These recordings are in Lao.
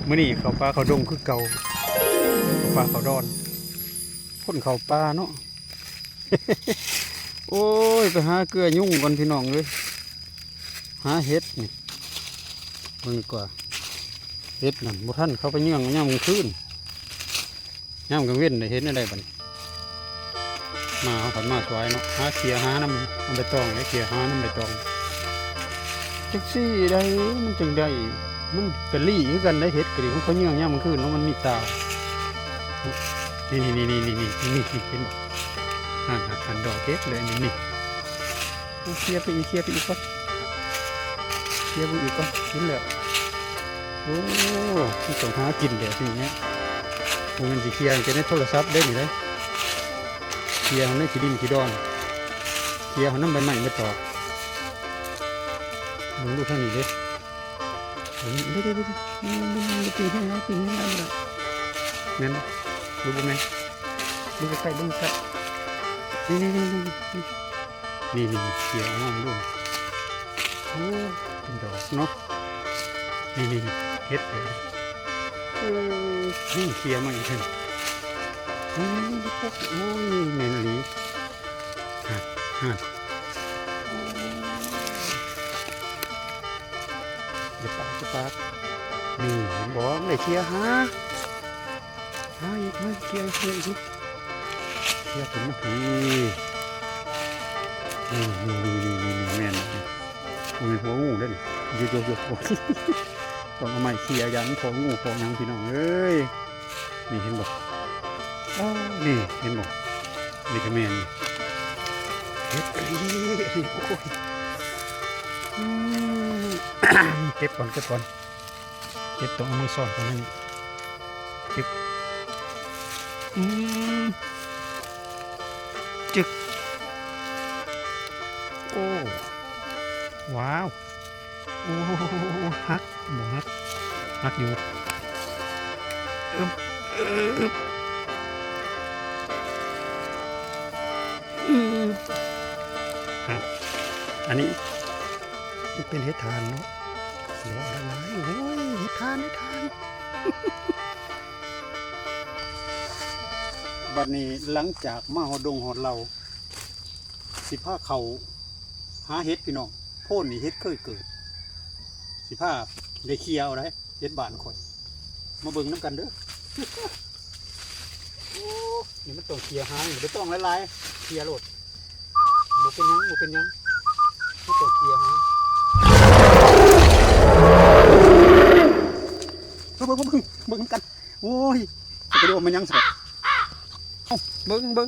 ມື້ນີ້ເຂົ້າປ່າເຂົ້າດົງຄືເກົ່າ ເຂົ້າປ່າເຂົ້າດອນ ຄົນເຂົ້າປ່າເນາະ. ໂອ້ຍ ໄປຫາເກືອຍຸງກ່ອນພີ່ນ້ອງເອີຍ ຫາເຫັດນີ້ ເບິ່ງດີກວ່າ ເຫັດນັ້ນບໍ່ທັນເຂົ້າໄປເຫຍື່ອງຍາມກາງຄືນ ຍາມກາງເວັນໄດ້ເຫັນແນວໃດບັດນີ້. ມາເຮົາພັດມາສວາຍເນາະ ຫາເຂ່ຍຫານຳໃບຕອງ ເຂ່ຍຫານຳໃບຕອງ ຈັກຊີ້ໃດມັນຈັ່ງໄດ້ ມັນກະລີ້ຄືກັນໄດ໋ ເຫັດກະລີ້ ມັນເຂົ້າເຫຍື່ອງຍາມກາງຄືນເນາະ ມັນມີຕາ ນີ້ໆໆໆໆ ເຫັນບໍ່ ຫັ້ນໆ ດອກເຫັດເລີຍນີ້ ນີ້. ເຂົ້ຍໄປອີກ ເຂົ້ຍໄປອີກກ່ອນ ເຂົ້ຍໄປອີກກ່ອນ ກິນແລ້ວ. ໂອ້ ມັນຕ້ອງຫາກິນແບບນີ້ແຫຼະ ບໍ່ແມ່ນຊິເຂົ້ຍແຕ່ໃນໂທລະສັບເດ້ນີ້ເດ້ ເຂົ້ຍເອົາໃນຂີ້ດິນຂີ້ດອນ ເຂົ້ຍເອົານຳໃບໄມ້ໃບຕອກ. ເບິ່ງດູທາງນີ້ເດ້ ເດ້ໆໆໆ ແມ່ນບໍ່ ຫຼືບໍ່ແມ່ນ ເບິ່ງໃກ້ໆ ເບິ່ງໃກ້ໆ ນີ້ໆໆໆ ນີ້ ນີ້ໆ ເຂົ້ຍອອກມາເບິ່ງ ໂອ້ ເປັນດອກເນາະ ນີ້ໆໆ ເຫັດເລີຍ ເອີ ນີ້ເຂົ້ຍມາອີກ ໂອ້ຍ ແມ່ນອີ່ຫຼີ ຫັ້ນ ຫັ້ນ ຢ່າປາກ ຢ່າປາກ ນີ້ ເຫັນບໍ່ ໄດ້ເຂົ້ຍຫາ ຫາອີກ ຫາເຂົ້ຍ ເຂົ້ຍອີກ ເຂົ້ຍຂຶ້ນມາພີ້ ນີ້ໆໆໆ ແມ່ນລະ ນີ້ ໂອ້ຍ ຫົວງູເດ້ນີ້ ຢູ່ໆໆ ຕ້ອງເອົາໄມ້ເຂົ້ຍ ຢ້ານມັນພໍງູພໍຫຍັງ ພີ່ນ້ອງເອີຍ. ນີ້ເຫັນບໍ່ ໂອ້ ນີ້ເຫັນບໍ່ ນີ້ກະແມ່ນ ເຫັດອີ່ຫຼີ ໂອ້ຍ ອືມ ເກັບກ່ອນ ເກັບກ່ອນ ເກັບ ຕ້ອງເອົາມືຊ້ອນກ່ອນ ນີ້ ຈຶກ ອືມ ຈຶກ ໂອ້ ວ້າວ ໂອ້ ຫັກ ບໍ່ຫັກ ຫັກຢູ່ ອຶບ ອຶບ ອືມ ຫັ້ນ ອັນນີ້ມັນເປັນເຫັດຖ່ານເນາະ ດອກຫຼາຍໆ ໂອ້ຍ ເຫັດຖ່ານ ເຫັດຖ່ານ. ບັດນີ້ຫຼັງຈາກມາຮອດດົງຮອດເຫຼົ່າ ຊິພາເຂົ້າຫາເຫັດພີ່ນ້ອງ ໂພນນີ້ເຫັດເຄີຍເກີດ ຊິພາໄດ້ເຂົ້ຍເອົາໃດ ເຫັດບ້ານຂ້ອຍ ມາເບິ່ງນຳກັນເດີ. ໂອ້ ນີ້ມັນຕ້ອງເຂົ້ຍຫາ ບໍ່ຕ້ອງຫຼາຍໆ ເຂົ້ຍໂລດ ບໍ່ເປັນຫຍັງ ບໍ່ເປັນຫຍັງ ມັນຕ້ອງເຂົ້ຍຫາ ເບິ່ງ ເບິ່ງ ເບິ່ງ ເບິ່ງນຳກັນ ໂອ້ຍ ຈະໄປໂດນມັນຫຍັງຊະ ເອົ້າ ເບິ່ງ ເບິ່ງ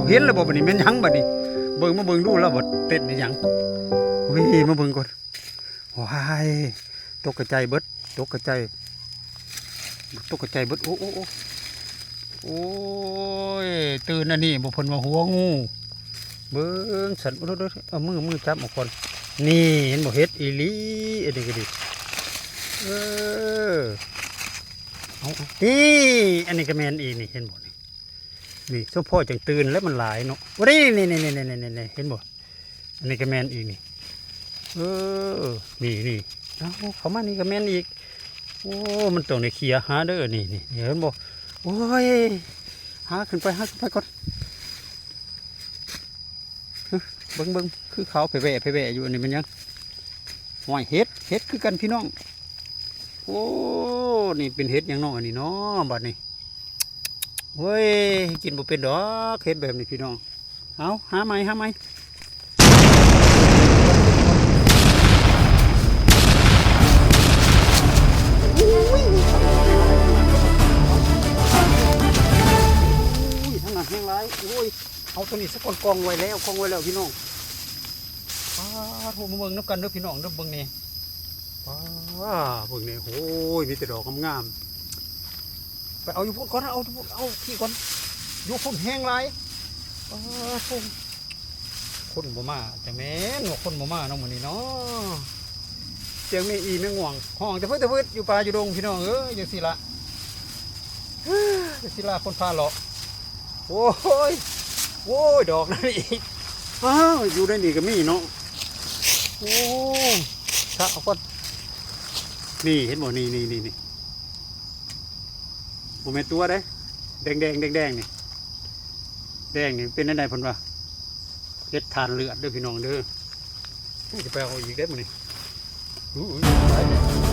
ເຫັນແລ້ວບໍ່ບັດນີ້ ແມ່ນຫຍັງບັດນີ້ ເບິ່ງ ມາເບິ່ງດູລາວວ່າເຕັ້ນອີ່ຫຍັງ ເອີຍ ມາເບິ່ງກ່ອນ ວ້າຍ ຕົກກະໃຈເບິດ ຕົກກະໃຈ ຕົກກະໃຈເບິດ ໂອ້ ໂອ້ ໂອ້ ໂອ້ຍ ຕື່ນອັນນີ້ບໍ່ ເພິ່ນວ່າຫົວງູ ເບິ່ງຊັ້ນ ໂອ້ ເອົາມື ມືຈັບເອົາກ່ອນ ນີ້ ເຫັນບໍ່ ເຫັດອີ່ຫຼີ ອັນນີ້ກະດີ ເອີ ເອົາ ນີ້ ອັນນີ້ກະແມ່ນອີກນີ້ ເຫັນບໍ່ນີ້ ນີ້ ສົມພໍຈັ່ງຕື່ນແລ້ວ ມັນຫຼາຍເນາະ ໂອ້ ນີ້ໆໆໆ ເຫັນບໍ່ ອັນນີ້ກະແມ່ນອີກນີ້ ເອີ ນີ້ໆ ເອົາ ເຂົ້າມານີ້ກະແມ່ນອີກ ໂອ້ ມັນຕ້ອງໄດ້ເຂົ້ຍຫາເດີ ນີ້ໆ ເຫັນບໍ່ ໂອ້ຍ ຫາຂຶ້ນໄປ ຫາຂຶ້ນໄປກ່ອນ ເບິ່ງໆ ຄືຂາວແພະແວະ ແພະແວະຢູ່ ອັນນີ້ແມ່ນຫຍັງ ຫ້ວຍ ເຫັດ ເຫັດຄືກັນພີ່ນ້ອງ ໂອ້ ນີ້ເປັນເຫັດຫຍັງເນາະ ອັນນີ້ເນາະ ບັດນີ້ ໂອ້ຍ ກິນບໍ່ເປັນດອກ ເຫັດແບບນີ້ພີ່ນ້ອງ ເອົາ ຫາໃໝ່ ຫາໃໝ່ ໂອ້ຍ ທາງນັ້ນແຮງຫຼາຍ ໂອ້ຍ ເອົາໂຕນີ້ຊະກ່ອນ ກອງໄວ້ແລ້ວ ກອງໄວ້ແລ້ວພີ່ນ້ອງ ປາດໂທ້ ມາເບິ່ງນຳກັນເດີພີ່ນ້ອງເດີ ເບິ່ງແດ່ ປາດ ເບິ່ງແດ່ ໂອ້ຍ ມີແຕ່ດອກງາມໆ ໄປເອົາຢູ່ພຸ້ນກ່ອນ ເອົາຢູ່ພຸ້ນ ເອົາພີ້ກ່ອນ ຢູ່ພຸ້ນແຮງຫຼາຍ ປາດໂທ້ ຄົນບໍ່ມາ ຈະແມ່ນວ່າຄົນບໍ່ມາເນາະມື້ນີ້ເນາະ ສຽງແມງອີ່ແມງຫວ່າງຮ້ອງຕະຟຶດຕະຟຶດຢູ່ປ່າຢູ່ດົງ ພີ່ນ້ອງເອີຍ ຈັ່ງຊີ້ລະ ຈັ່ງຊີ້ລະຄົນພາເລາະ ໂອ້ຍ ໂອ້ຍ ດອກນັ້ນອີກ ອ້າວ ຢູ່ໃນນີ້ກະມີເນາະ ໂອ້ ຊະເອົາກ່ອນ ນີ້ ເຫັນບໍ່ ນີ້ໆໆ ນີ້ ບໍ່ແມ່ນຕົວເດ້ ແດງໆ ແດງໆ ນີ້ ແດງນີ້ເປັນແນວໃດເພິ່ນວ່າ ເຫັດຖ່ານເລືອດເດີພີ່ນ້ອງເດີ. ຈະໄປເອົາອີກເດ້ມື້ນີ້ ອຸ້ຍ